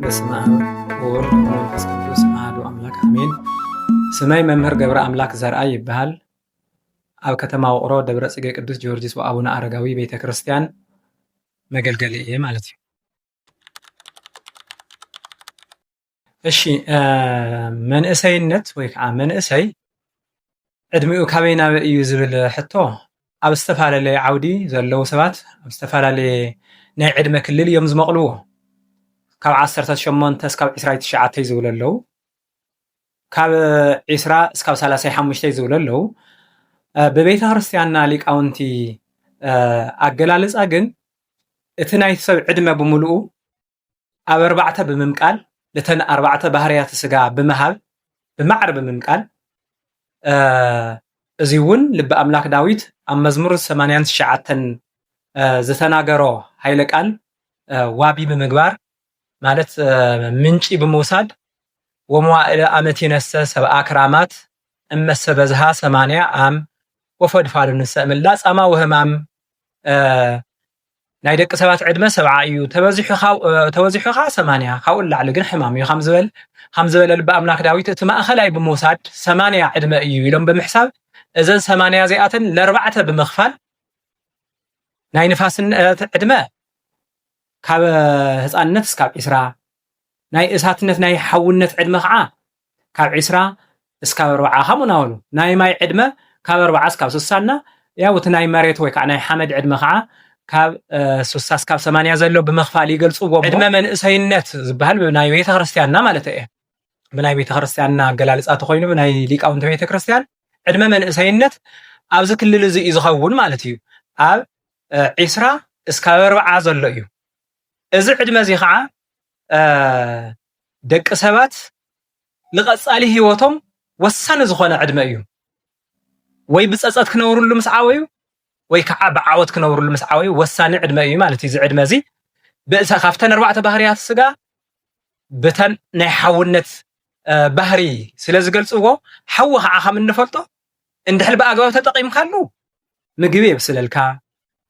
በስመ አብ ወወልድ ወመንፈስ ቅዱስ አሐዱ አምላክ አሜን። ስመይ መምህር ገብረ አምላክ ዘርአይ ይበሃል። ኣብ ከተማ ውቕሮ ደብረ ጽጌ ቅዱስ ጊዮርጊስ ወአቡነ አረጋዊ ቤተ ክርስቲያን መገልገሊ እየ ማለት እዩ። እሺ፣ እ፣ መንእሰይነት ወይ ከዓ መንእሰይ ዕድሚኡ ካበይ ናበይ እዩ ዝብል ሕቶ ኣብ ዝተፈላለየ ዓውዲ ዘለዉ ሰባት ኣብ ዝተፈላለየ ናይ ዕድመ ክልል እዮም ዝመቕልዎ። ካብ ዓሰርተ ሸሞንተ እስካብ ዕስራ ትሽዓተ እዩ ዝብሉ ኣለዉ። ካብ ዕስራ እስካብ ሰላሳ ሓሙሽተ እዩ ዝብሉ ኣለዉ። እ፣ ብቤተ ክርስቲያንና ሊቃውንቲ፣ እ፣ ኣገላልጻ ግን እቲ ናይቲ ሰብ ዕድመ ብምሉኡ ኣብ ኣርባዕተ ብምምቃል፣ ነተን ኣርባዕተ ባህርያት ስጋ ብምሃብ፣ ብማዕረ ብምምቃል፣ እ፣ እዚ እውን ልበ ኣምላክ ዳዊት ኣብ መዝሙር ሰማንያን ትሽዓተን፣ እ፣ ዝተናገሮ ኃይለ ቃል፣ እ፣ ዋቢ ብምግባር፣ ማለት፣ እ፣ ምንጪ ብምውሳድ፣ "ወመዋዕለ አመቲነሰ ሰብአ ክራማት እመሰ በዝሃ ሰማንያ አም ወፈድፋዱ ንሰ እምላ ጻማ ወህማም", እ፣ ናይ ደቂ ሰባት ዕድመ ሰብዓ እዩ፣ ተበዚሑ ካብ-፣ እ፣ ተበዚሑ ከኣ ሰማንያ፣ ካብኡ ንላዕሊ ግን ሕማም እዩ ከም ዝበል-፣ ከም ዝበለ ልበ ኣምላክ ዳዊት፣ እቲ ማእኸላይ ብምውሳድ ሰማንያ ዕድመ እዩ ኢሎም ብምሕሳብ፣ እዘን ሰማንያ እዚኣተን ለርባዕተ ብምኽፋል፣ ናይ ንፋስነት ዕድመ ካብ ህፃንነት እስካብ ዒስራ፣ ናይ እሳትነት ናይ ሓውነት ዕድመ ከዓ ካብ ዒስራ እስካብ ኣርባዓ፣ ከምኡ ናበሉ። ናይ ማይ ዕድመ ካብ ኣርባዓ እስካብ ስሳ እና፣ ያው እቲ ናይ መሬት ወይ ከዓ ናይ ሓመድ ዕድመ ከዓ ካብ፣ እ፣ ስሳ እስካብ ሰማንያ ዘሎ ብምኽፋል ይገልፅዎ። ዕድመ መንእሰይነት ዝበሃል ብናይ ቤተ ክርስቲያንና ማለት እየ። ብናይ ቤተ ክርስቲያንና ኣገላልፃ ተኾይኑ፣ ብናይ ሊቃውንቲ ቤተ ክርስቲያን ዕድመ መንእሰይነት ኣብዚ ክልል እዚ እዩ ዝኸውን ማለት እዩ። ኣብ፣ እ፣ ዒስራ እስካብ ኣርባዓ ዘሎ እዩ። እዚ ዕድመ እዚ ከዓ፣ እ፣ ደቂ ሰባት ንቐጻሊ ህይወቶም ወሳኒ ዝኾነ ዕድመ እዩ። ወይ ብጸጸት ክነብርሉ ምስ ዓበዩ፣ ወይ ከዓ ብዓወት ክነብርሉ ምስ ዓበዩ ወሳኒ ዕድመ እዩ ማለት እዩ። እዚ ዕድመ እዚ ብእሳ-፣ ካብተን ኣርባዕተ ባህርያት ስጋ ብተን ናይ ሓውነት፣ እ፣ ባህሪ ስለ ዝገልጽዎ፣ ሓዊ ከዓ ከም እንፈልጦ እንድሕር ብኣግባብ ተጠቒምካሉ ምግቢ የብስለልካ፣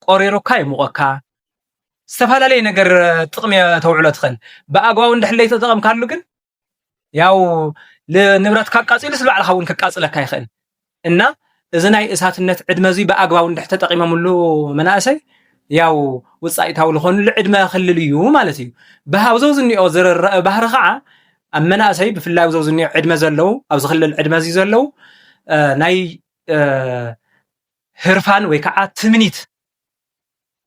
ቆሪሩካ የሙቐካ፣ ዝተፈላለየ ነገር ጥቕሚ ተውዕሎ ትኽእል። ብኣግባቡ እንድሕር ዘይተጠቐምካሉ ግን ያው ል-፣ ንብረትካ ኣቃጺሉስ ባዕልኻ እውን ከቃጽለካ ይኽእል። እና እዚ ናይ እሳትነት ዕድመ እዚ ብኣግባቡ እንድሕር ተጠቒሞምሉ መናእሰይ ያው ውጻኢታዊ ዝኾንሉ ዕድመ ክልል እዩ ማለት እዩ። ብሃ-፣ ኣብዚ ዝኒኦ ዝረአ ባህሪ ከዓ ኣብ መናእሰይ ብፍላይ ኣብዚ ዝኒኦ ዕድመ ዘለዉ፣ ኣብዚ ክልል ዕድመ እዚ ዘለዉ፣ እ፣ ናይ፣ እ፣ ህርፋን ወይ ከዓ ትምኒት፣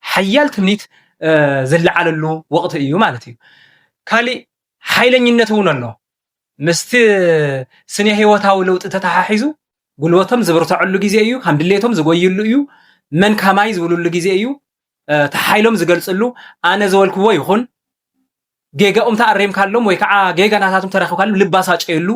ሓያል ትምኒት፣ እ፣ ዝለዓለሉ ወቕቲ እዩ ማለት እዩ። ካሊእ ሓይለኝነት እውን ኣሎ። ምስቲ ስነ ህይወታዊ ለውጢ ተተሓሒዙ ጉልበቶም ዝብርትዐሉ ግዜ እዩ፣ ከም ድሌቶም ዝጎይሉ እዩ፣ መን ከማይ ዝብልሉ ግዜ እዩ፣ እ፣ እቲ ሓይሎም ዝገልጽሉ፣ ኣነ ዝበልክዎ ይኹን፣ ጌጋኦም ተኣሪምካሎም ወይ ከዓ ጌጋ ናታቶም ተረኺብካሎም ልባሳጨየሉ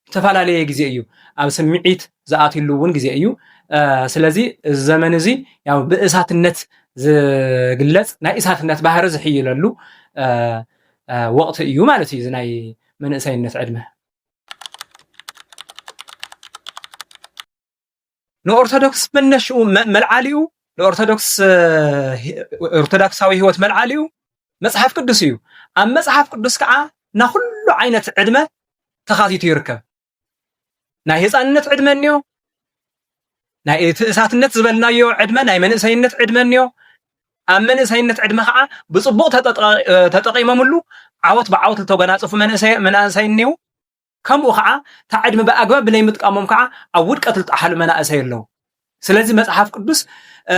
ዝተፈላለየ ግዜ እዩ። ኣብ ስምዒት ዝኣትሉ እውን ግዜ እዩ። እ፣ ስለዚ እዚ ዘመን እዚ ያው ብእሳትነት ዝግለጽ ናይ እሳትነት ባህሪ ዝሕይለሉ፣ እ፣ እ፣ ወቕቲ እዩ ማለት እዩ፣ እዚ ናይ መንእሰይነት ዕድመ። ንኦርቶዶክስ መነሽኡ መ-፣ መልዓሊኡ፣ ንኦርቶዶክስ፣ እ፣ ሂ-፣ ኦርቶዶክሳዊ ህይወት መልዓሊኡ መጽሓፍ ቅዱስ እዩ። ኣብ መጽሓፍ ቅዱስ ከዓ ናኹሉ ዓይነት ዕድመ ተኻቲቱ ይርከብ። ናይ ህፃንነት ዕድመ እኒኦ፣ ናይ እቲ እሳትነት ዝበልናዮ ዕድመ፣ ናይ መንእሰይነት ዕድመ እኒኦ። ኣብ መንእሰይነት ዕድመ ከዓ ብፅቡቕ ተጠጠ-፣ እ፣ ተጠቒሞምሉ ዓወት ብዓወት ዝተጎናፀፉ መንእሰይ-፣ መናእሰይ እኒኦ። ከምኡ ከዓ እታ ዕድመ ብኣግባብ ብለይ ምጥቃሞም ከዓ ኣብ ውድቀት ዝጠሓሉ መናእሰይ ኣለዉ። ስለዚ መጽሓፍ ቅዱስ፣ እ፣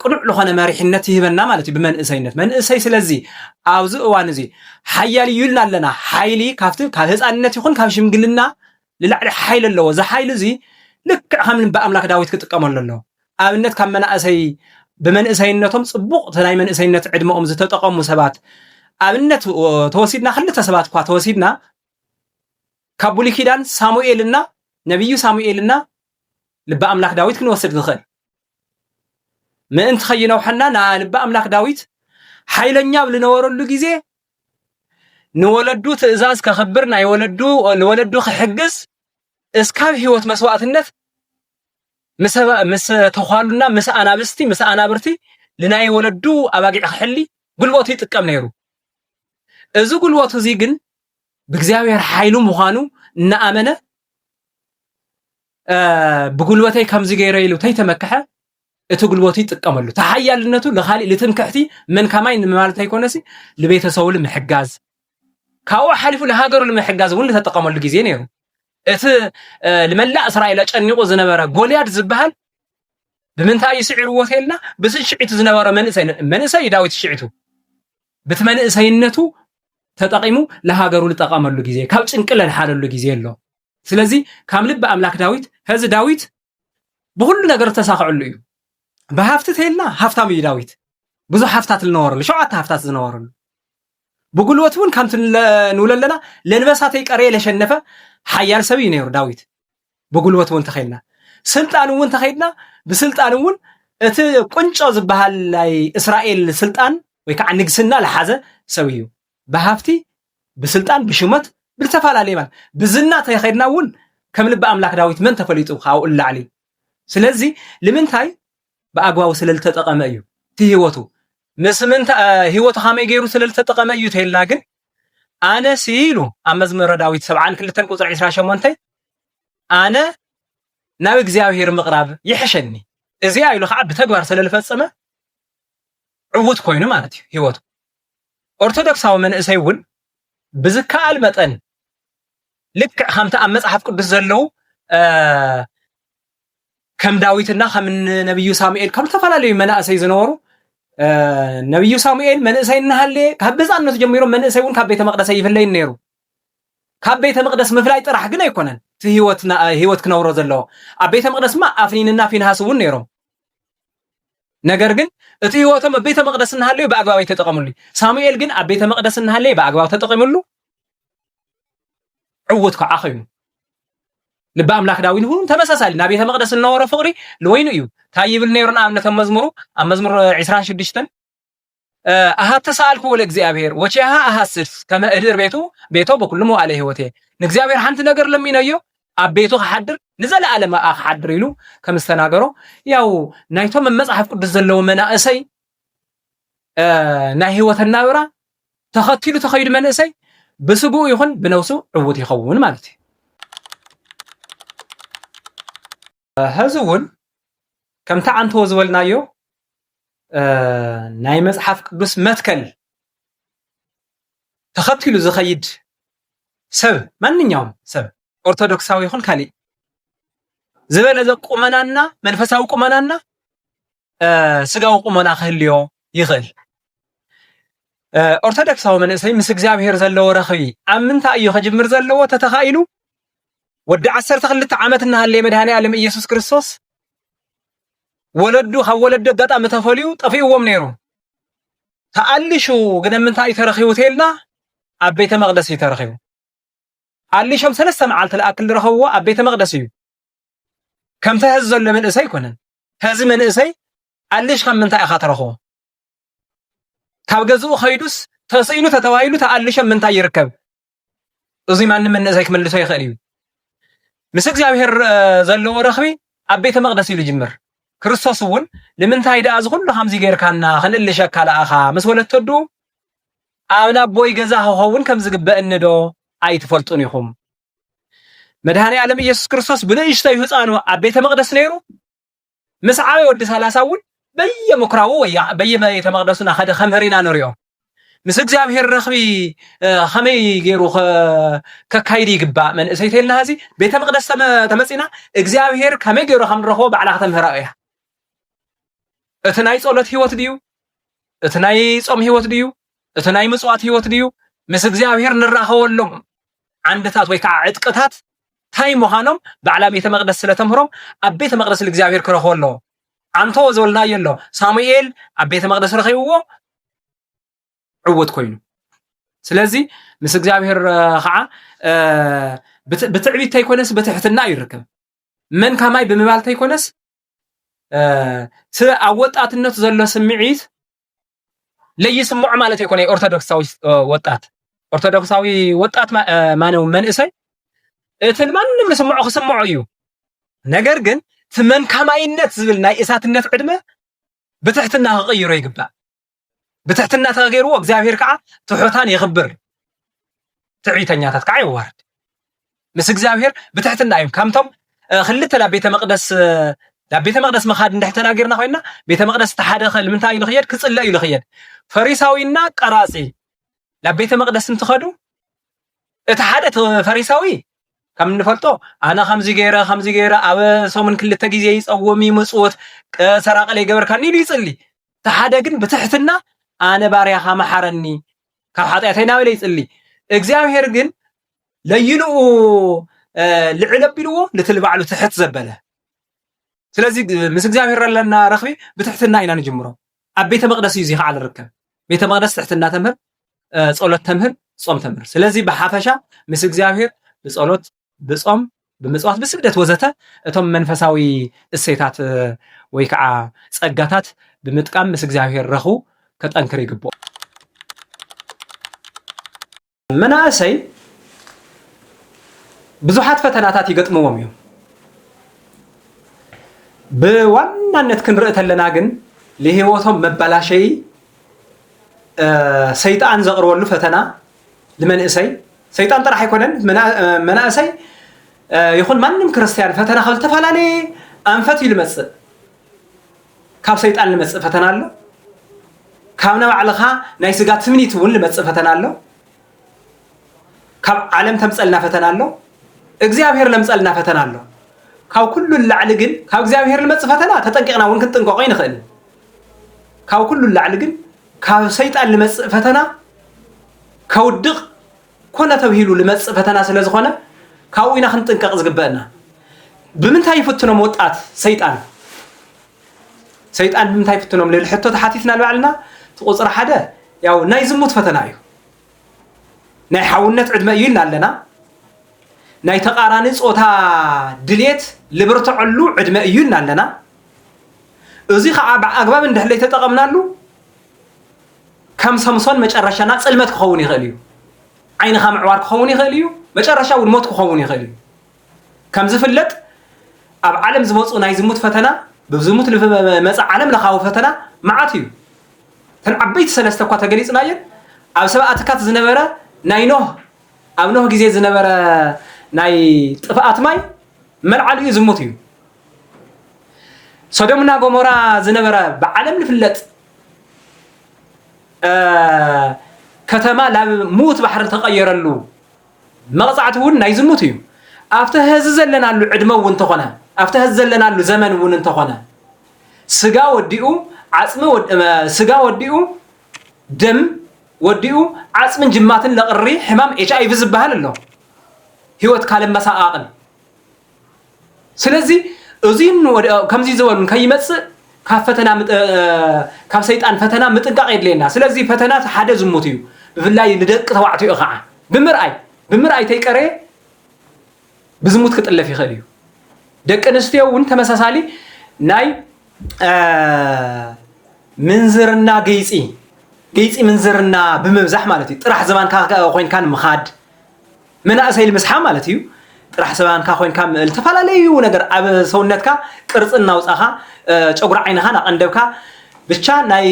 ቅኑዕ ዝኾነ መሪሕነት ይህበና ማለት እዩ ብመንእሰይነት። መንእሰይ ስለዚ ኣብዚ እዋን እዚ ሓያል እዩ ኢልና ኣለና። ሓይሊ ካብቲ፣ ካብ ህፃንነት ይኹን ካብ ሽምግልና ንላዕሊ ሓይሊ ኣለዎ። እዚ ሓይሊ እዚ ልክዕ ከም ልበ ኣምላክ ዳዊት ክጥቀመሉ ኣለዎ። ኣብነት ካብ መናእሰይ፣ ብመንእሰይነቶም ጽቡቕ እቲ ናይ መንእሰይነት ዕድመኦም ዝተጠቐሙ ሰባት ኣብነት፣ እ፣ ተወሲድና፣ ክልተ ሰባት እኳ ተወሲድና፣ ካብ ብሉይ ኪዳን ሳሙኤልና፣ ነቢዩ ሳሙኤልና ልበ ኣምላክ ዳዊት ክንወስድ ንኽእል። ምእንቲ ኸይነውሐና፣ ና-፣ ልበ ኣምላክ ዳዊት ሓይለኛ ኣብ ዝነበረሉ ግዜ ንወለዱ ትእዛዝ ከኽብር፣ ናይ ወለዱ፣ ንወለዱ ክሕግዝ እስካብ ህይወት መስዋእትነት ምስ ተዃሉና ምስ ኣናብስቲ ምስ ኣናብርቲ ንናይ ወለዱ ኣባጊዕ ክሕሊ ጉልበቱ ይጥቀም ነይሩ። እዚ ጉልበቱ እዚ ግን ብእግዚኣብሔር ሓይሉ ምዃኑ እናኣመነ ብጉልበተይ ከምዚ ገይረ ኢሉ ተይተመክሐ እቲ ጉልበቱ ይጥቀመሉ። ተሓያልነቱ ንኻሊእ ንትምክሕቲ መን ከማይ ንምባል እንተይኮነሲ ንቤተሰቡ ንምሕጋዝ ካብኡ ሓሊፉ ንሃገሩ ንምሕጋዝ እውን ዝተጠቀመሉ ግዜ ነይሩ። እቲ ንመላእ እስራኤል ኣጨኒቑ ዝነበረ ጎልያድ ዝበሃል ብምንታይ እዩ ስዒርዎ ተልና ብስሽዒቱ ዝነበረ መንእሰይ መንእሰይ ዳዊት ሽዒቱ ብቲ መንእሰይነቱ ተጠቂሙ ንሃገሩ ዝጠቀመሉ ግዜ ካብ ጭንቂ ለድሓነሉ ግዜ ኣሎ። ስለዚ ካብ ልቢ ኣምላክ ዳዊት ሀዚ ዳዊት ብኩሉ ነገር ተሳክዐሉ እዩ። ብሃፍቲ ተይልና ሃፍታም እዩ ዳዊት። ብዙሕ ሃፍታት ዝነበረሉ ሸውዓተ ሃፍታት ዝነበረሉ ብጉልበት እውን ከምቲ ንብሎ ኣለና ለንበሳተይ ቀረየ ለሸነፈ ሓያል ሰብ እዩ ነይሩ ዳዊት። ብጉልበት እውን ተኸይልና ስልጣን እውን ተኸይድና ብስልጣን እውን እቲ ቁንጮ ዝበሃል ናይ እስራኤል ስልጣን ወይ ከዓ ንግስና ለሓዘ ሰብ እዩ። ብሃፍቲ ብስልጣን ብሽመት ብዝተፈላለየ ማለት ብዝና ተኸይድና እውን ከም ልቢ ኣምላክ ዳዊት መን ተፈሊጡ ካብኡ ላዕሊ። ስለዚ ንምንታይ ብኣግባቡ ስለ ዝተጠቐመ እዩ እቲ ህይወቱ ምስ ምንታ ህይወቱ ከመይ ገይሩ ስለ ዝተጠቐመ እዩ ተይልና ግን ኣነ ሲ ኢሉ ኣብ መዝሙረ ዳዊት ሰብዓን ክልተን ቁፅሪ ዕስራ ሸሞንተ ኣነ ናብ እግዚኣብሔር ምቕራብ ይሕሸኒ እዚኣ ኢሉ ከዓ ብተግባር ስለ ዝፈፀመ ዕውት ኮይኑ ማለት እዩ ህይወቱ። ኦርቶዶክሳዊ መንእሰይ እውን ብዝከኣል መጠን ልክዕ ከምቲ ኣብ መፅሓፍ ቅዱስ ዘለዉ ከም ዳዊትና ከም ነቢዩ ሳሙኤል ካብ ዝተፈላለዩ መናእሰይ ዝነበሩ ነቢዩ ሳሙኤል መንእሰይ እናሃለየ ካብ ህፃንነቱ ጀሚሮም መንእሰይ እውን ካብ ቤተ መቅደስ ኣይፍለይን ነይሩ። ካብ ቤተ መቅደስ ምፍላይ ጥራሕ ግን ኣይኮነን እቲ ህይወት ክነብሮ ዘለዎ። ኣብ ቤተ መቅደስማ ኣፍኒንና ፊንሃስ እውን ነይሮም። ነገር ግን እቲ ህይወቶም ኣብ ቤተ መቅደስ እናሃለዩ ብኣግባብ ኣይተጠቀምሉ። ሳሙኤል ግን ኣብ ቤተ መቅደስ እናሃለየ ብኣግባብ ተጠቂምሉ። ዕውት ከዓ ኮይኑ ልቢ ኣምላክ ዳዊት እውን ተመሳሳሊ ናብ ቤተ መቅደስ ዝነበሮ ፍቅሪ ንወይኑ እዩ። እንታይ ይብል ነይሩ ንኣብነት ኣብ መዝሙሩ ኣብ መዝሙር ዕስራን ሽዱሽተን ኣሃት ተሰኣልኩ ወለ እግዚኣብሔር ወቼሃ ኣሃስድ ከመ እድር ቤቱ ቤቶ በኩሉ መዋእለ ህይወቴ ንእግዚኣብሔር ሓንቲ ነገር ለሚነዮ ኣብ ቤቱ ክሓድር ንዘለኣለም ኣኣ ክሓድር ኢሉ ከም ዝተናገሮ ያው ናይቶም ኣብ መፅሓፍ ቅዱስ ዘለዉ መናእሰይ ናይ ህይወት ኣናብራ ተኸቲሉ ተኸይዱ መንእሰይ ብስግኡ ይኹን ብነብሱ ዕውት ይኸውን ማለት እዩ። ሀዚ እውን ከምቲ ዓንተዎ ዝበልናዮ ናይ መፅሓፍ ቅዱስ መትከል ተኸቲሉ ዝኸይድ ሰብ ማንኛውም ሰብ ኦርቶዶክሳዊ ይኹን ካሊእ ዝበለዘ ቁመናና መንፈሳዊ ቁመናና ስጋዊ ቁመና ክህልዮ ይኽእል። ኦርቶዶክሳዊ መንእሰይ ምስ እግዚኣብሔር ዘለዎ ረኽቢ ኣብ ምንታይ እዩ ከጅምር ዘለዎ ተተኻኢሉ ወዲ ዓሰርተ ክልተ ዓመት እናሃለየ መድሃኒ ዓለም ኢየሱስ ክርስቶስ ወለዱ ካብ ወለዱ ኣጋጣሚ ተፈልዩ ጠፊእዎም ነይሩ። ተኣልሹ ግን ምንታይ እዩ ተረኺቡ ተልና ኣብ ቤተ መቕደስ እዩ ተረኺቡ። ኣሊሾም ሰለስተ መዓልቲ ለኣክል ዝረኸብዎ ኣብ ቤተ መቕደስ እዩ። ከምቲ ሀዚ ዘሎ መንእሰይ ኣይኮነን። ሀዚ መንእሰይ ኣልሽ ካብ ምንታይ ኢኻ ትረኽቦ? ካብ ገዝኡ ኸይዱስ ተስኢኑ ተተባሂሉ ተኣልሾም ምንታይ ይርከብ? እዙይ ማንም መንእሰይ ክመልሶ ይኽእል እዩ። ምስ እግዚኣብሔር ዘለዎ ረኽቢ ኣብ ቤተ መቕደስ እዩ ዝጅምር። ክርስቶስ እውን ንምንታይ ደኣ እዚ ኩሉ ከምዚ ጌርካና ክንእልሸካ ለኣኻ ምስ ወለተዱ ኣብ ናቦይ ገዛ ክኸውን ከም ዝግበእኒ ዶ ኣይትፈልጡን ኢኹም? መድሃኒ ዓለም ኢየሱስ ክርስቶስ ብንእሽተይ ህፃኑ ኣብ ቤተ መቕደስ ነይሩ ምስ ዓበይ ወዲ ሰላሳ እውን በየምኩራቡ ወይ በየቤተ መቕደሱ ናኸደ ከምህር ኢና ንሪኦ። ምስ እግዚኣብሔር ረኽቢ ከመይ ገይሩ ከካይድ ይግባእ መንእሰይ ተልና ዚ ቤተ መቕደስ ተመፂና እግዚኣብሔር ከመይ ገይሩ ከም ንረኽቦ ባዕላ ከተምህራ እያ። እቲ ናይ ጸሎት ህይወት ድዩ? እቲ ናይ ጾም ህይወት ድዩ? እቲ ናይ ምጽዋት ህይወት ድዩ? ምስ እግዚኣብሔር ንራኸበሎም ዓንድታት ወይ ከዓ ዕጥቅታት ታይ ምዃኖም ባዕላ ቤተ መቕደስ ስለ ተምህሮም ኣብ ቤተ መቕደስ እግዚኣብሔር ክረኽቦ ኣለዎ። ኣንተዎ ዝበልናዮ ኣሎ ሳሙኤል ኣብ ቤተ መቕደስ ረኺብዎ ዕውት ኮይኑ። ስለዚ ምስ እግዚኣብሔር ከዓ ብትዕቢት ተይኮነስ ብትሕትና እዩ ይርከብ። መን ካማይ ብምባል ተይኮነስ ስለ ኣብ ወጣትነቱ ዘሎ ስምዒት ለይስምዖ ማለት ኣይኮነ። ኦርቶዶክሳዊ ወጣት ኦርቶዶክሳዊ ወጣት ማነው መንእሰይ እቲ ማንም ዝስምዖ ክስምዖ እዩ። ነገር ግን እቲ መንካማይነት ዝብል ናይ እሳትነት ዕድመ ብትሕትና ክቕይሮ ይግባእ። ብትሕትና ተገይርዎ እግዚኣብሔር ከዓ ትሑታን የኽብር፣ ትዕቢተኛታት ከዓ የዋርድ። ምስ እግዚኣብሔር ብትሕትና እዮም። ከምቶም ክልተ ናብ ቤተ መቅደስ ናብ ቤተ መቅደስ መኻድ እንድሕር ተናጊርና ኮይና፣ ቤተ መቅደስ እቲ ሓደ ልምንታይ ኢሉ ክየድ? ክፅለ ኢሉ ክየድ። ፈሪሳዊና ቀራፂ ናብ ቤተ መቅደስ እንትኸዱ፣ እቲ ሓደ ፈሪሳዊ ከም እንፈልጦ ኣነ ከምዚ ገይረ ከምዚ ገይረ ኣብ ሰሙን ክልተ ግዜ ይፀውም ይምፅውት፣ ሰራቂ ለይገበርካኒ ኢሉ ይፅሊ። እቲ ሓደ ግን ብትሕትና ኣነ ባርያኻ መሓረኒ ካብ ሓጢኣተይ እናበለ ይፅሊ። እግዚኣብሔር ግን ለይንኡ ልዕል ኣቢልዎ ልትል ባዕሉ ትሕት ዘበለ። ስለዚ ምስ እግዚኣብሔር ኣለና ረኽቢ ብትሕትና ኢና ንጅምሮ። ኣብ ቤተ መቅደስ እዩ እዚ ከዓ ዝርከብ። ቤተ መቅደስ ትሕትና ተምህር፣ ጸሎት ተምህር፣ ጾም ተምህር። ስለዚ ብሓፈሻ ምስ እግዚኣብሔር ብጸሎት፣ ብጾም፣ ብምጽዋት፣ ብስግደት ወዘተ እቶም መንፈሳዊ እሴታት ወይ ከዓ ጸጋታት ብምጥቃም ምስ እግዚኣብሔር ረኽቡ ከጠንክር ይግብኦ። መናእሰይ ብዙሓት ፈተናታት ይገጥምዎም እዮም። ብዋናነት ክንርኢ ተለና ግን ንህይወቶም መባላሸይ ሰይጣን ዘቕርበሉ ፈተና ንመንእሰይ፣ ሰይጣን ጥራሕ ኣይኮነን፣ መናእሰይ ይኹን ማንም ክርስትያን ፈተና ካብ ዝተፈላለየ ኣንፈት እዩ ልመፅእ። ካብ ሰይጣን ልመፅእ ፈተና ኣሎ። ካብ ነባዕልኻ ናይ ስጋ ትምኒት እውን ልመፅእ ፈተና ኣሎ። ካብ ዓለም ተምፀልና ፈተና ኣሎ። እግዚኣብሔር ለምፀልና ፈተና ኣሎ። ካብ ኩሉ ላዕሊ ግን ካብ እግዚኣብሔር ልመፅእ ፈተና ተጠንቂቕና እውን ክንጥንቀቆ ይንኽእል። ካብ ኩሉ ላዕሊ ግን ካብ ሰይጣን ልመፅእ ፈተና ከውድቕ ኮነ ተብሂሉ ልመፅእ ፈተና ስለ ዝኾነ ካብኡ ኢና ክንጥንቀቕ ዝግበአና። ብምንታይ ይፍትኖም ወጣት ሰይጣን? ሰይጣን ብምንታይ ይፍትኖም ልብል ሕቶ ተሓቲትና ንባዕልና፣ እቲ ቁፅሪ ሓደ ያው ናይ ዝሙት ፈተና እዩ። ናይ ሓውነት ዕድመ እዩ ኢልና ኣለና። ናይ ተቃራኒ ጾታ ድሌት ልብርትዐሉ ዕድመ እዩ ኢልና ኣለና። እዚ ከዓ ብኣግባብ እንድሕር ተጠቐምናሉ ከም ሰምሶን መጨረሻና ጽልመት ክኸውን ይኽእል እዩ። ዓይንኻ ምዕዋር ክኸውን ይኽእል እዩ። መጨረሻ እውን ሞት ክኸውን ይኽእል እዩ። ከም ዝፍለጥ ኣብ ዓለም ዝመፁ ናይ ዝሙት ፈተና፣ ብዝሙት ልመፃ ዓለም ለኻዊ ፈተና መዓት እዩ። እተን ዓበይቲ ሰለስተ እኳ ተገሊፅናየን ኣብ ሰብኣትካት ዝነበረ ናይ ኖህ ኣብ ኖህ ግዜ ዝነበረ ናይ ጥፍኣት ማይ መልዓሊኡ ዝሙት እዩ። ሶዶምና ጎሞራ ዝነበረ ብዓለም ዝፍለጥ ከተማ ናብ ምዉት ባሕሪ ተቐየረሉ መቕፃዕቲ እውን ናይ ዝሙት እዩ። ኣብቲ ሀዚ ዘለናሉ ዕድመ እውን እንተኾነ ኣብቲ ሀዚ ዘለናሉ ዘመን እውን እንተኾነ ስጋ ወዲኡ ዓፅሚ ስጋ ወዲኡ ደም ወዲኡ ዓፅምን ጅማትን ለቕሪ ሕማም ኤች ኣይ ቪ ዝበሃል ኣሎ። ህይወትካ ለመሳቓቕል። ስለዚ እዚ ከምዚ ዝበሉ ከይመፅእ ካብ ፈተና ካብ ሰይጣን ፈተና ምጥንቃቕ የድልየና። ስለዚ ፈተና ሓደ ዝሙት እዩ። ብፍላይ ንደቂ ተባዕትዮ ከዓ ብምርኣይ ብምርኣይ ተይቀረየ ብዝሙት ክጥለፍ ይኽእል እዩ። ደቂ ኣንስትዮ እውን ተመሳሳሊ ናይ ምንዝርና ገይፂ ገይፂ ምንዝርና ብምብዛሕ ማለት እዩ። ጥራሕ ዝባንካ ኮይንካ ንምኻድ መናእሰይ ንምስሓ ማለት እዩ። ጥራሕ ዝባንካ ኮይንካ ዝተፈላለዩ ነገር ኣብ ሰውነትካ ቅርፂ እናውፃኻ ጨጉሪ ዓይንኻ እናቐንደብካ ብቻ ናይ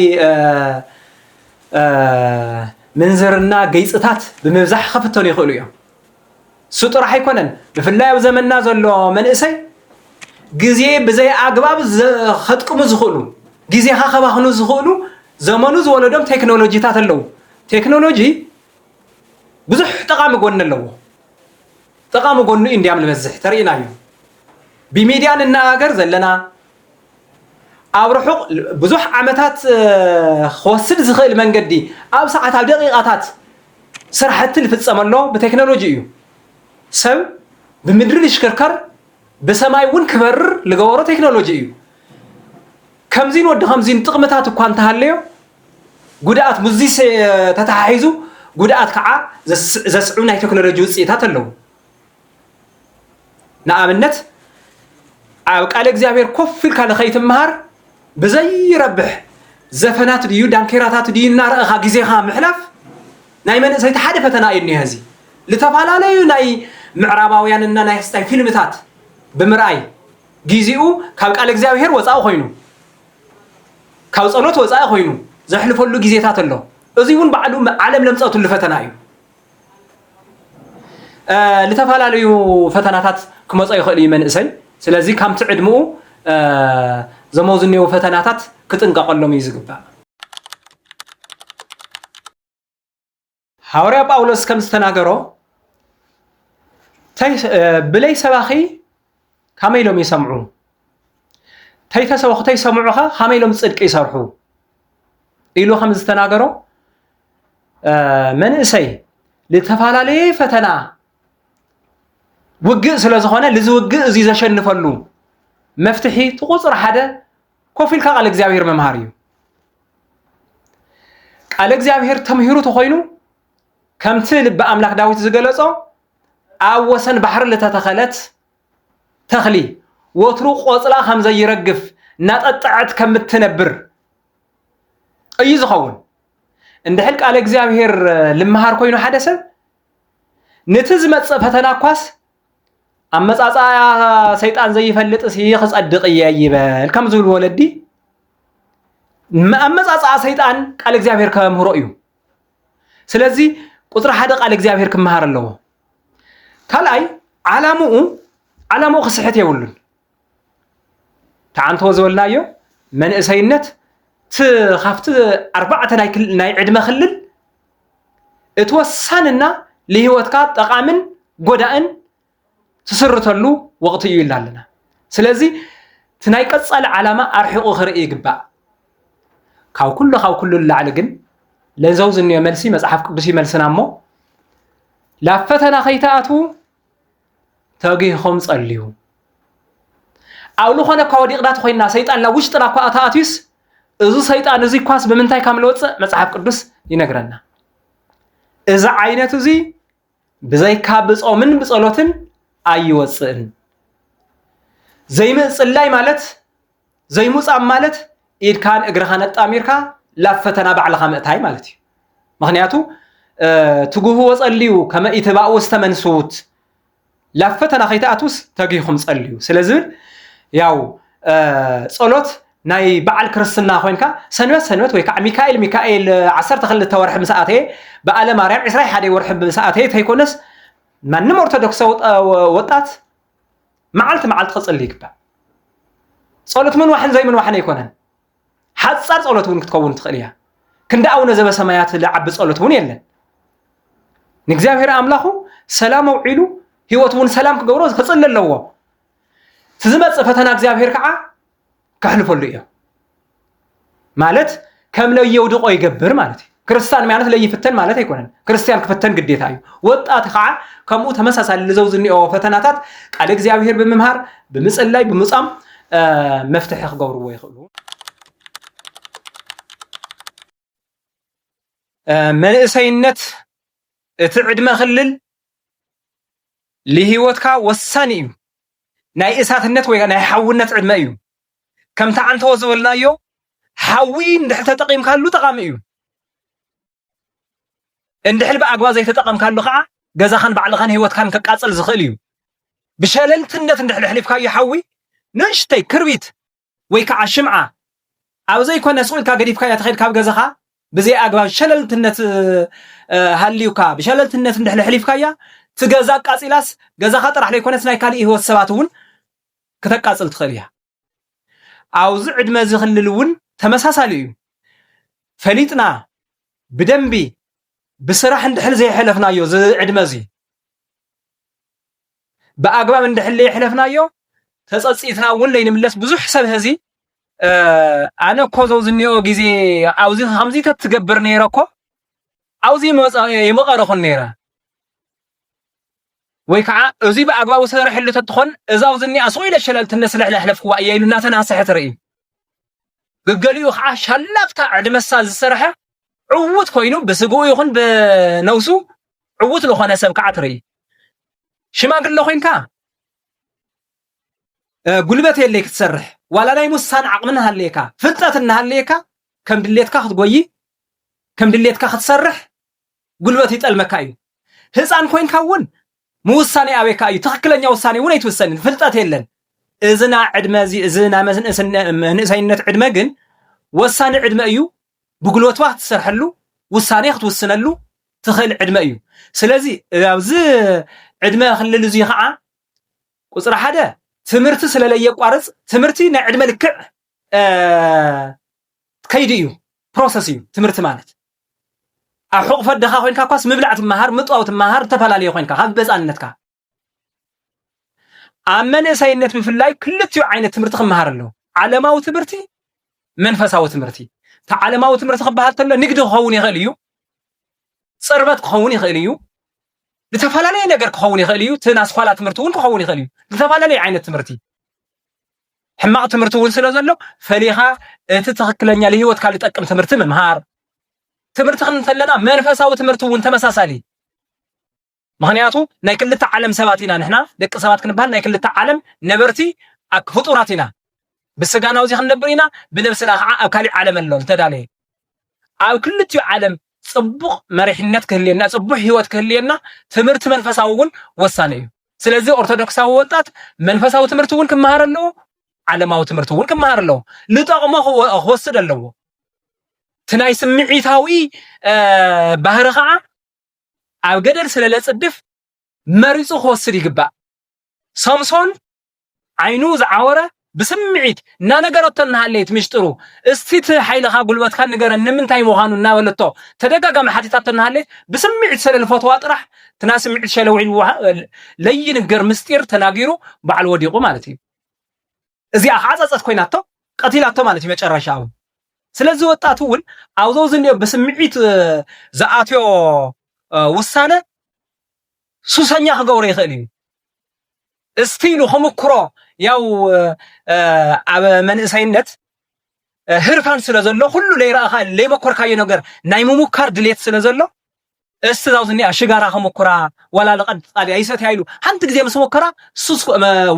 ምንዝርና ገይፅታት ብምብዛሕ ከፍተኑ ይኽእሉ እዮም። እሱ ጥራሕ ኣይኮነን። ብፍላይ ኣብ ዘመንና ዘሎ መንእሰይ ግዜ ብዘይ ኣግባብ ከጥቅሙ ዝኽእሉ፣ ግዜኻ ከባኽኑ ዝኽእሉ ዘመኑ ዝወለዶም ቴክኖሎጂታት ኣለዉ። ቴክኖሎጂ ብዙሕ ጠቓሚ ጎኒ ኣለዎ። ጠቓሚ ጎኑ እዩ እንዲያም ዝበዝሕ ተርእናዮ። ብሚድያ ንነጋገር ዘለና ኣብ ርሑቕ ብዙሕ ዓመታት ክወስድ ዝኽእል መንገዲ ኣብ ሰዓት ኣብ ደቂቓታት ስራሕቲ ዝፍፀመሎ ብቴክኖሎጂ እዩ። ሰብ ብምድሪ ዝሽከርከር ብሰማይ እውን ክበርር ዝገበሮ ቴክኖሎጂ እዩ። ከምዚን ወዲ ከምዚን ጥቕምታት እኳ እንተሃለዮ ጉድኣት ምስዚ ተተሓሒዙ ጉድኣት ከዓ ዘስዕብ ናይ ቴክኖሎጂ ውፅኢታት ኣለዉ። ንኣብነት ኣብ ቃለ እግዚኣብሔር ኮፍ ኢልካ ንኸይትምሃር ብዘይረብሕ ዘፈናት ድዩ ዳንኬራታት ድዩ እናረእኻ ግዜኻ ምሕላፍ ናይ መንእሰይቲ ሓደ ፈተና እዩ እኒሀ። እዚ ዝተፈላለዩ ናይ ምዕራባውያንና ናይ ስታይ ፊልምታት ብምርኣይ ግዜኡ ካብ ቃል እግዚኣብሔር ወፃኢ ኮይኑ፣ ካብ ጸሎት ወፃኢ ኮይኑ ዘሕልፈሉ ግዜታት ኣሎ። እዚ እውን ባዕሉ ዓለም ለምፀትሉ ፈተና እዩ። እ፣ ዝተፈላለዩ ፈተናታት ክመጾ ይኽእል እዩ መንእሰይ። ስለዚ ካብቲ ዕድምኡ፣ እ፣ ዘመው ዝኔው ፈተናታት ክጥንቀቐሎም እዩ ዝግባእ። ሃዋርያ ጳውሎስ ከም ዝተናገሮ፣ ተይ-፣ እ፣ ብለይ ሰባኺ ከመይ ኢሎም ይሰምዑ? ተይተሰበኹ ተይሰምዑ ኸ ከመይ ኢሎም ጽድቂ ይሰርሑ? ኢሉ ከም ዝተናገሮ፣ እ፣ መንእሰይ ልተፈላለየ ፈተና ውግእ ስለ ዝኾነ፣ ልዚ ውግእ እዚ ዘሸንፈሉ መፍትሒ እቲ ቁጽሪ ሓደ ኮፍ ኢልካ ቃል እግዚኣብሔር ምምሃር እዩ። ቃል እግዚኣብሔር ተምሂሩ ተኾይኑ፣ ከምቲ ልቢ ኣምላክ ዳዊት ዝገለጾ፣ ኣብ ወሰን ባሕሪ ልተተኸለት ተኽሊ ወትሩ ቆጽላ ከም ዘይረግፍ እናጠጠዐት ከም እትነብር እዩ ዝኸውን። እንድሕር ቃል እግዚኣብሔር ልምሃር ኮይኑ ሓደ ሰብ፣ ነቲ ዝመጽእ ፈተና እኳስ ኣመጻጽኣ ሰይጣን ዘይፈልጥሲ ክጸድቕ እየ ይበል ከም ዝብሉ ወለዲ፣ ም-፣ ኣመጻጽኣ ሰይጣን ቃል እግዚኣብሔር ከምህሮ እዩ። ስለዚ ቁጽሪ ሓደ ቃል እግዚኣብሔር ክመሃር ኣለዎ። ካልኣይ ዓላምኡ፣ ዓላምኡ ክስሕት የብሉን። ተዓንተዎ ዝበልናዮ መንእሰይነት ት-፣ ካብቲ ኣርባዕተ ናይ ክል-፣ ናይ ዕድመ ክልል እቲ ወሳንና ንህይወትካ ጠቓምን ጎዳእን ትስርተሉ ወቕቲ እዩ ኢልና ኣለና። ስለዚ እቲ ናይ ቀጻሊ ዓላማ ኣርሒቑ ክርኢ ይግባእ። ካብ ኩሉ፣ ካብ ኩሉ ንላዕሊ ግን ለዘው ዝንዮ መልሲ መጽሓፍ ቅዱስ እዩ መልስና እሞ፣ ላብ ፈተና ከይትኣትዉ ተጊህኹም ጸልዩ። ኣብ ዝኾነ እኳ ወዲቕና ተኾይንና፣ ሰይጣን ላብ ውሽጥና እኳ ተኣትዩስ፣ እዚ ሰይጣን እዚ እኳስ ብምንታይ ከም ልወጽእ መጽሓፍ ቅዱስ ይነግረና። እዚ ዓይነት እዚ ብዘይካ ብጾምን ብጸሎትን ኣይወጽእን። ዘይምጽላይ ማለት፣ ዘይሙጻም ማለት፣ ኢድካን እግርኻን ኣጣሚርካ ላብ ፈተና ባዕልኻ ምእታይ ማለት እዩ። ምኽንያቱ፣ እ፣ ትጉህዎ ጸልዩ ከመ ኢትባኡ ውስተ መንሱት፣ ላብ ፈተና ከይትኣትውስ ተጊኹም ጸልዩ ስለ ዝብል፣ ያው፣ እ፣ ጸሎት ናይ በዓል ክርስትና ኮይንካ፣ ሰንበት ሰንበት ወይ ከዓ ሚካኤል ሚካኤል፣ እ፣ ዓሰርተ ክልተ ወርሒ ምስ ኣተየ፣ በዓለ ማርያም ዕስራ ሓደ ወርሒ ምስ ኣተየ ተይኮነስ፣ ማንም ኦርቶዶክሳዊ ወጣ-፣ ወጣት መዓልቲ መዓልቲ ክጽሊ ይግባእ። ጸሎት ምንዋሕን ዘይምንዋሕን ኣይኮነን። ሓጻር ጸሎት እውን ክትከውን ትኽእል እያ። ክንዲ ኣቡነ ዘበሰማያት ዝዓቢ ጸሎት እውን የለን። ንእግዚኣብሔር ኣምላኹ ሰላም ኣውዒሉ፣ ህይወት እውን ሰላም ክገብሮ ክጽሊ ኣለዎ። እቲ ዝመጽእ ፈተና እግዚኣብሔር ከዓ ከሕልፈሉ እዮ። ማለት ከም ለየውድቆ ይገብር ማለት እዩ። ክርስቲያን ማለት ለይፍተን ማለት ኣይኮነን። ክርስቲያን ክፍተን ግዴታ እዩ። ወጣት ከዓ ከምኡ ተመሳሳሊ ልዘው ዝኒኦ ፈተናታት ቃል እግዚኣብሔር ብምምሃር፣ ብምጽላይ፣ ብምጻም፣ እ፣ መፍትሒ ክገብርዎ ይኽእሉ። እ፣ መንእሰይነት እቲ ዕድመ ክልል ልህይወትካ ወሳኒ እዩ። ናይ እሳትነት ወይ ናይ ሓውነት ዕድመ እዩ። ከምቲ ዓንተዎ ዝበልናዮ፣ ሓዊ እንድሕር ተጠቒምካሉ ጠቓሚ እዩ። እንድሕር ብኣግባብ ዘይተጠቐምካሉ ከዓ ገዛኻን ባዕልኻን ህይወትካን ከቃጽል ዝኽእል እዩ። ብሸለልትነት እንድሕር ኣሕሊፍካዮ ሓዊ፣ ንእሽተይ ክርቢት ወይ ከዓ ሽምዓ ኣብ ዘይኮነ ስቕ ኢልካ ገዲፍካያ ትኸይድ ካብ ገዛኻ ብዘይ ኣግባብ ሸለልትነት፣ እ፣ ሃልዩካ ብሸለልትነት እንድሕር ኣሕሊፍካያ፣ እቲ ገዛ ኣቃጺላስ ገዛኻ ጥራሕ ዘይኮነስ ናይ ካሊእ ህይወት ሰባት እውን ክተቃጽል ትኽእል እያ። ኣብዚ ዕድመ እዚ ክልል እውን ተመሳሳሊ እዩ። ፈሊጥና ብደንቢ ብስራሕ እንድሕር ዘይሐለፍናዮ እዚ ዕድመ እዚ ብኣግባብ እንድሕር ዘይሐለፍናዮ ተጸጺትና እውን ለይንምለስ ብዙሕ ሰብ ሀዚ፣ እ፣ ኣነ እኮ ዘው ዝኒኦ ግዜ ኣብዚ ከምዚ ተትገብር ነይረ እኮ ኣብዚ መጸ-፣ ይመቐረኹን ነይረ። ወይ ከዓ እዚ ብኣግባቡ ሰሪሕሉ ተትኾን እዛው ዝኒኣ ስቕ ኢለ ሸለልትነት ስለ ዝሕለፍክዋ እየ ኢሉ እናተናሰሐ ትርኢ። ግገሊኡ ከዓ ሻላብታ ዕድመሳ ዝሰርሐ ዕዉት ኮይኑ ብስግኡ ይኹን ብነውሱ ዕዉት ዝኾነ ሰብ ከዓ ትርኢ። ሽማግለ ኮይንካ፣ እ፣ ጉልበት የለይ ክትሰርሕ፣ ዋላ ናይ ምውሳን ዓቕሚ እናሃለየካ፣ ፍልጠት እናሃለየካ፣ ከም ድሌትካ ክትጎይ፣ ከም ድሌትካ ክትሰርሕ ጉልበት ይጠልመካ እዩ። ህፃን ኮይንካ እውን ምውሳኔ ኣበይካ እዩ፣ ትኽክለኛ ውሳኔ እውን ኣይትውሰንን፣ ፍልጠት የለን። እዝና ዕድመ እዚ እዝና መንእሰይነት ዕድመ ግን ወሳኒ ዕድመ እዩ። ብጉልበትዋ ክትሰርሐሉ ውሳኔ ክትውስነሉ ትኽእል ዕድመ እዩ። ስለዚ ኣብዚ ዕድመ ክልል እዚ ከዓ ቁፅሪ ሓደ ትምህርቲ ስለለየቋርፅ ትምህርቲ ናይ ዕድመ ልክዕ ከይዲ እዩ፣ ፕሮሰስ እዩ ትምህርቲ ማለት። ኣብ ሕቑፈ ኣደኻ ኮይንካ ኳስ ምብላዕ ትመሃር፣ ምጥዋው ትመሃር፣ ዝተፈላለየ ኮይንካ ካብ በፃንነትካ። ኣብ መንእሰይነት ብፍላይ ክልቲኡ ዓይነት ትምህርቲ ክመሃር ኣለዎ። ዓለማዊ ትምህርቲ፣ መንፈሳዊ ትምህርቲ። እቲ ዓለማዊ ትምህርቲ ክበሃል ተሎ ንግዲ ክኸውን ይኽእል እዩ፣ ፅርበት ክኸውን ይኽእል እዩ፣ ዝተፈላለየ ነገር ክኸውን ይኽእል እዩ። እቲ ናስኳላ ትምህርቲ እውን ክኸውን ይኽእል እዩ። ዝተፈላለየ ዓይነት ትምህርቲ፣ ሕማቕ ትምህርቲ እውን ስለ ዘሎ ፈሊኻ እቲ ትኽክለኛ ንህይወትካ ዝጠቅም ትምህርቲ ምምሃር። ትምህርቲ ክንተለና መንፈሳዊ ትምህርቲ እውን ተመሳሳሊ። ምክንያቱ ናይ ክልተ ዓለም ሰባት ኢና ንሕና፣ ደቂ ሰባት ክንበሃል ናይ ክልተ ዓለም ነበርቲ ፍጡራት ኢና። ብስጋና ኣብዚ ክንነብር ኢና፣ ብነብስና ከዓ ኣብ ካሊእ ዓለም ኣሎ ዝተዳለየ። ኣብ ክልቲኡ ዓለም ፅቡቕ መሪሕነት ክህልየና፣ ፅቡሕ ህይወት ክህልየና ትምህርቲ መንፈሳዊ እውን ወሳኒ እዩ። ስለዚ ኦርቶዶክሳዊ ወጣት መንፈሳዊ ትምህርቲ እውን ክመሃር ኣለዎ፣ ዓለማዊ ትምህርቲ እውን ክመሃር ኣለዎ። ልጠቕሞ ክወስድ ኣለዎ። እቲ ናይ ስምዒታዊ ባህሪ ከዓ ኣብ ገደል ስለ ለፅድፍ መሪፁ ክወስድ ይግባእ። ሶምሶን ዓይኑ ዝዓወረ ብስምዒት እናነገረቶ እናሃለየት ምሽጥሩ፣ እስቲ እቲ ሓይልኻ ጉልበትካ ንገረን ንምንታይ ምዃኑ እናበለቶ ተደጋጋሚ ሓቲታቶ እናሃለየት ብስምዒት ስለ ልፈትዋ ጥራሕ እቲ ናይ ስምዒት ሸለውዒ ለይንገር ምስጢር ተናጊሩ ባዕሉ ወዲቑ ማለት እዩ። እዚኣ ከዓ ፀፀት ኮይናቶ ቀቲላቶ ማለት እዩ መጨረሻ። ስለዚ ወጣቱ እውን ኣብዞ ዝኒኦ ብስምዒት ዝኣትዮ ውሳነ ሱሰኛ ክገብሮ ይኽእል እዩ። እስቲ ኢሉ ክምክሮ ያው ኣብ መንእሰይነት ህርፋን ስለ ዘሎ ኩሉ ለይረኣኻ ለይመኮርካዮ ነገር ናይ ምሙካር ድሌት ስለ ዘሎ እስቲ ዛው ዝኒኣ ሽጋራ ከመኩራ ዋላ ለቐድ ጣልያ ይሰትያ ኢሉ ሓንቲ ግዜ ምስ መከራ ሱስ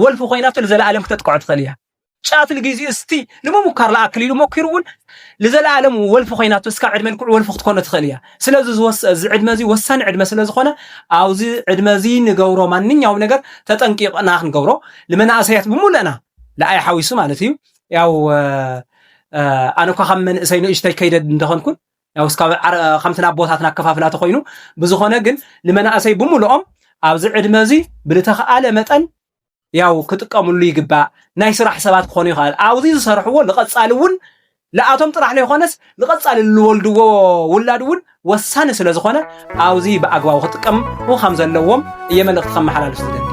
ወልፊ ኮይናቶ ንዘለኣለም ክተጥቅዖ ትኽእል እያ። ጫት ልጊዜ እስቲ ንምሙካር ለኣክል ኢሉ መኪሩ እውን ንዘለኣለም ወልፊ ኮይናቶ እስካብ ዕድመ ልክዑ ወልፊ ክትኮኖ ትኽእል እያ። ስለዚ እዚ ዕድመ እዚ ወሳኒ ዕድመ ስለ ዝኾነ ኣብዚ ዕድመ እዚ ንገብሮ ማንኛውም ነገር ተጠንቂቕና ክንገብሮ ንመናእሰያት ብምሉእና ለኣይ ሓዊሱ ማለት እዩ። ያው ኣነ እኳ ካብ መንእሰይ ንእሽተይ ከይደ እንደኾንኩን ያው እስካብ ከምቲ ናብ ቦታትና ኣከፋፍላ ተኮይኑ ብዝኾነ ግን ንመናእሰይ ብምልኦም ኣብዚ ዕድመ እዚ ብልተኸኣለ መጠን ያው ክጥቀምሉ ይግባእ። ናይ ስራሕ ሰባት ክኾኑ ይኽእል ኣብዚ ዝሰርሕዎ ንቐፃሊ እውን ለኣቶም ጥራሕ ለይኮነስ ንቐፃሊ ልወልድዎ ውላድ እውን ወሳኒ ስለ ዝኾነ ኣብዚ ብኣግባቡ ክጥቀሙ ከም ዘለዎም እየ መልእኽቲ ከመሓላልፍ ዝደሊ።